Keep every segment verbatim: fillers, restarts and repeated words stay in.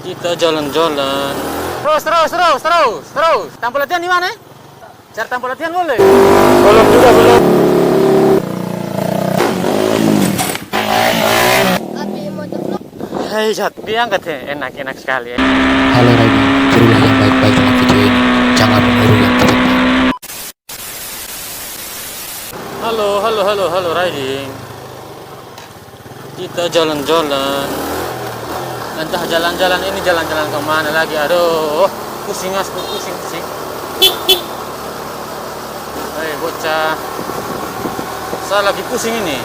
Kita jalan-jalan. Terus, terus, terus, terus, terus. Tampa latihan di mana, eh? Cari tampa latihan boleh? Belum juga, belum. Hei, Jat, dia angkat, he. Enak, enak sekali, eh. Halo, Raini. Tirulah yang baik-baik dalam video ini. Jangan meniru yang tidak baik. Halo, halo, halo, halo, Riding. Kita jalan-jalan. Entah jalan-jalan ini jalan-jalan kemana lagi. Aduh, pusing, as, pusing, pusing. Hei, bocah. Saya lagi pusing ini.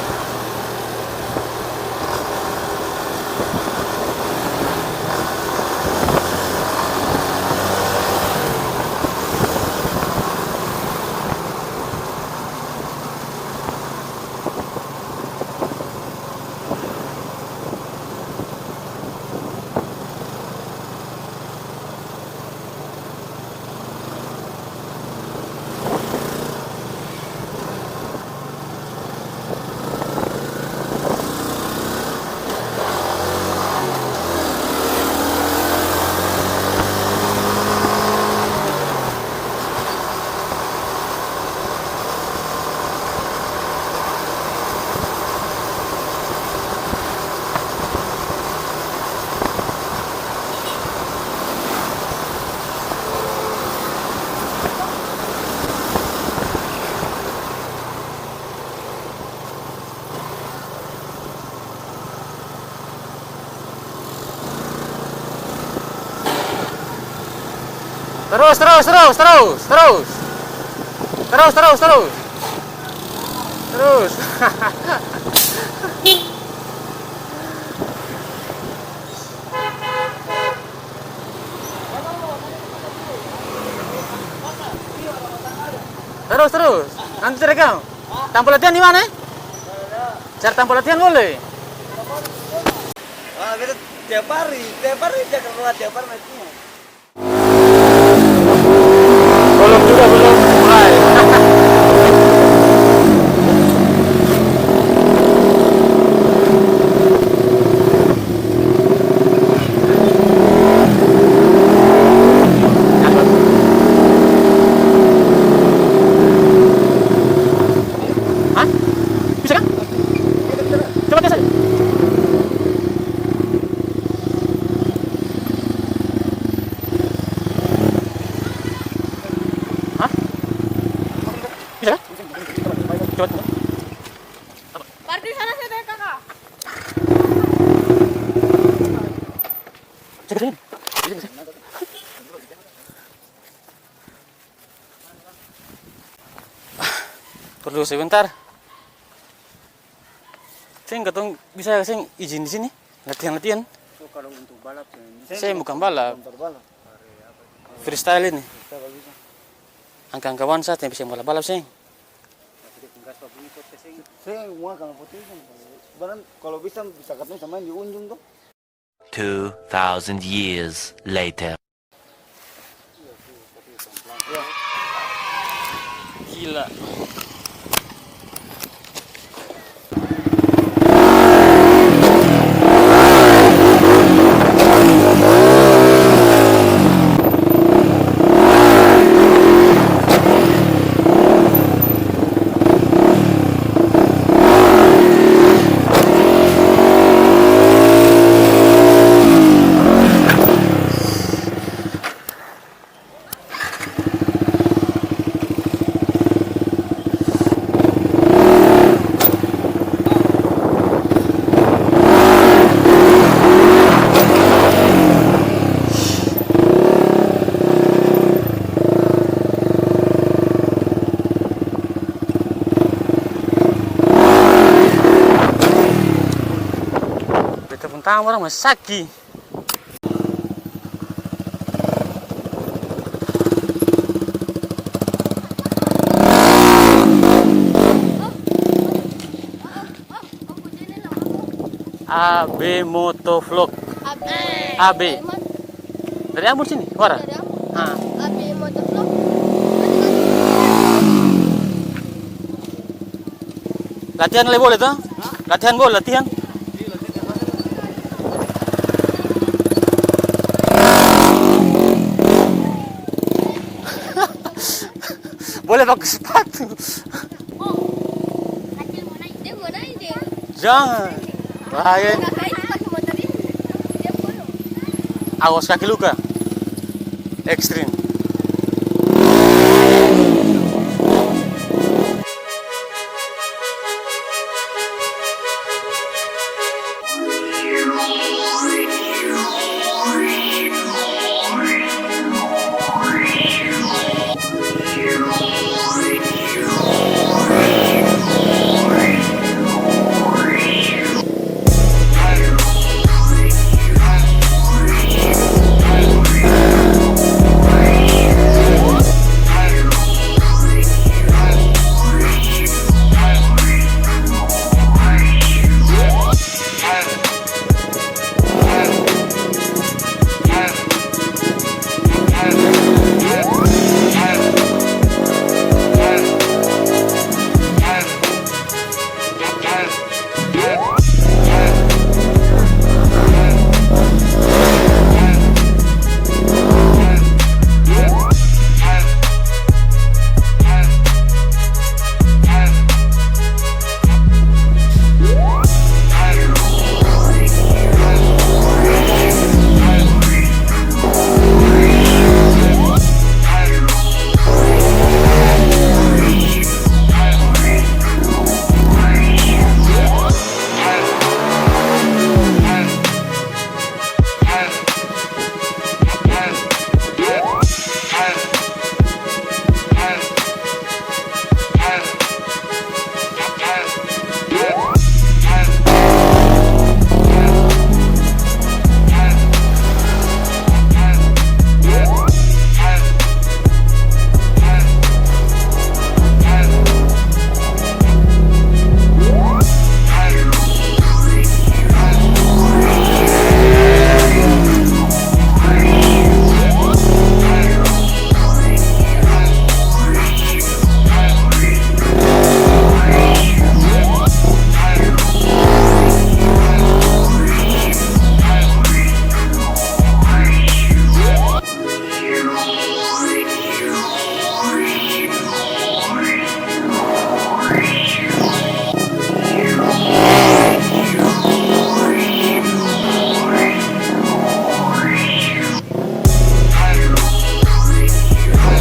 Terus, terus, terus, terus, terus. Terus, terus, terus. Terus. Terus, terus. Nanti terekam. Tampa latihan di mana, eh? Cari tampa latihan boleh? Ah, beta tiap hari, tiap hari jaga keluar, tiap hari naik gunung. Belum juga, belum mulai. Hah? Bisa kan? Coba tes aja. Hah? Bisa kan? Coba tes. Parkir sana, saya tanya kakak. Cek sini. Perlu sebentar. Seng, katong bisa seng izin di sini? Latihan-latihan. Oh, kalau untuk balap, seng. Seng, bukan balap. Lompat balap. Freestyle ini. Freestyle bisa. Angka-angka wan sa, tapi seng balap-balap, seng. Tapi dia pung gas babunyi kote, seng. Seng, mua kalo kote, seng. Barang kalau bisa, bisa katong samain di unjung to. Two thousand years later. Gila. Beta pung tangang barang masaki. A B Motovlog. A B. A B. Dari Ambon sini, Wara? Dari Ambon. Ah. A B Motovlog. Latihan le boleh to? Latihan boleh, latihan. Boleh pakai sepatu. Oh, Acil mau naik. Dia mau naik, dia. Jangan. Bahaya ini. Kakak ini pakai motor ini. Dia follow. Awas kaki luka. Ekstrim.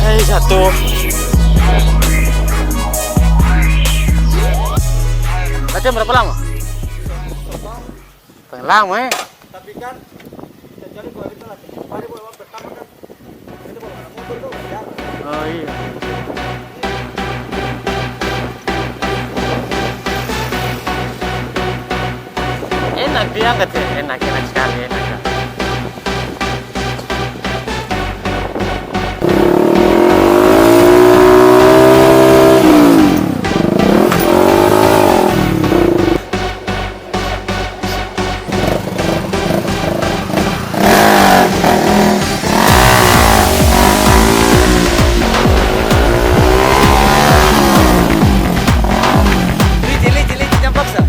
Hei, satu. Latihan berapa lama? Paling lama, eh. Tapi kan, kecuali kalau kita latihan, kemarin gua pertama kan, kita baru ada motor tuh, ya. Oh, iya. Enak diangkat ya, enak, enak sekali, enak, ya. Liji, liji, liji, jang paksa.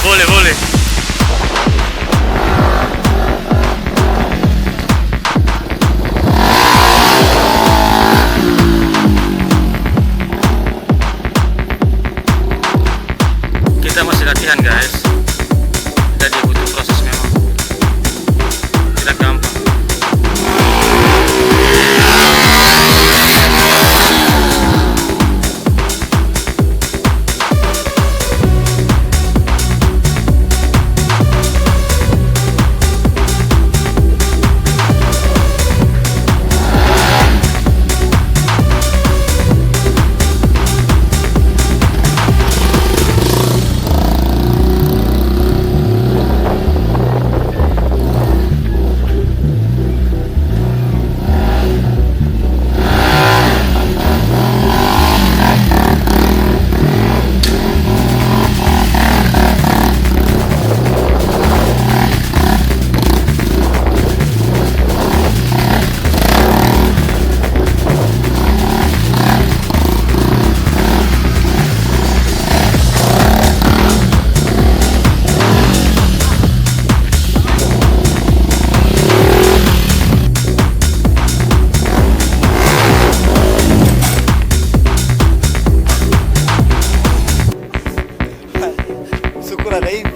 Boleh, boleh. Kita masih latihan, guys. Jadi butuh proses memang. Tidak gampang. Syukur ada ini.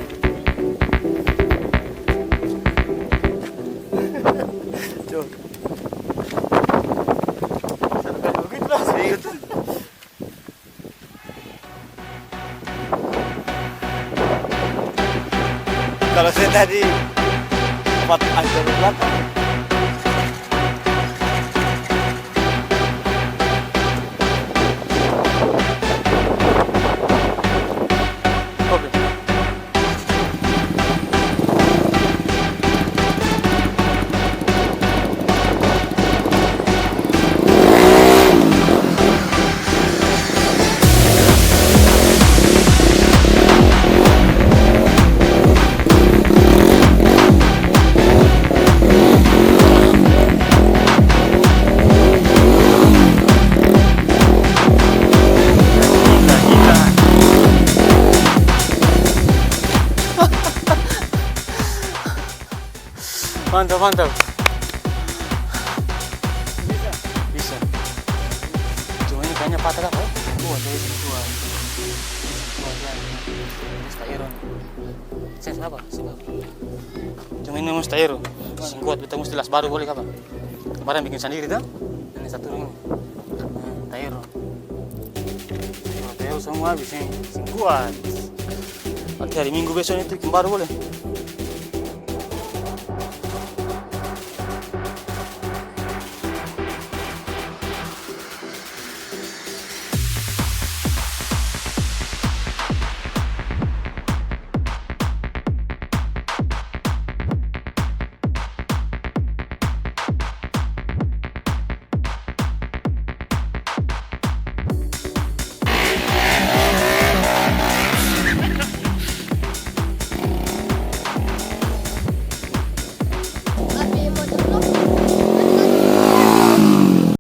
Cok. Sampai begitu lah, serius. Kalau saya tadi empat angka di belakang. Oke. Mantap, mantap. Bisa. Cuma ini kayaknya patah kapa, eh? Kuat, eh. Kuat. Kuat, ya. Terus tak iron. Seng apa? Seng apa. Cuma ini mesti tak iron. Seng kuat, beta mesti las baru boleh kapa? Kemarin bikin sandiri, to? Ini satu ini. Nah, tak iron. Kalau tak iron semua habis ini. Seng kuat. Nanti hari Minggu besok ini bikin baru boleh.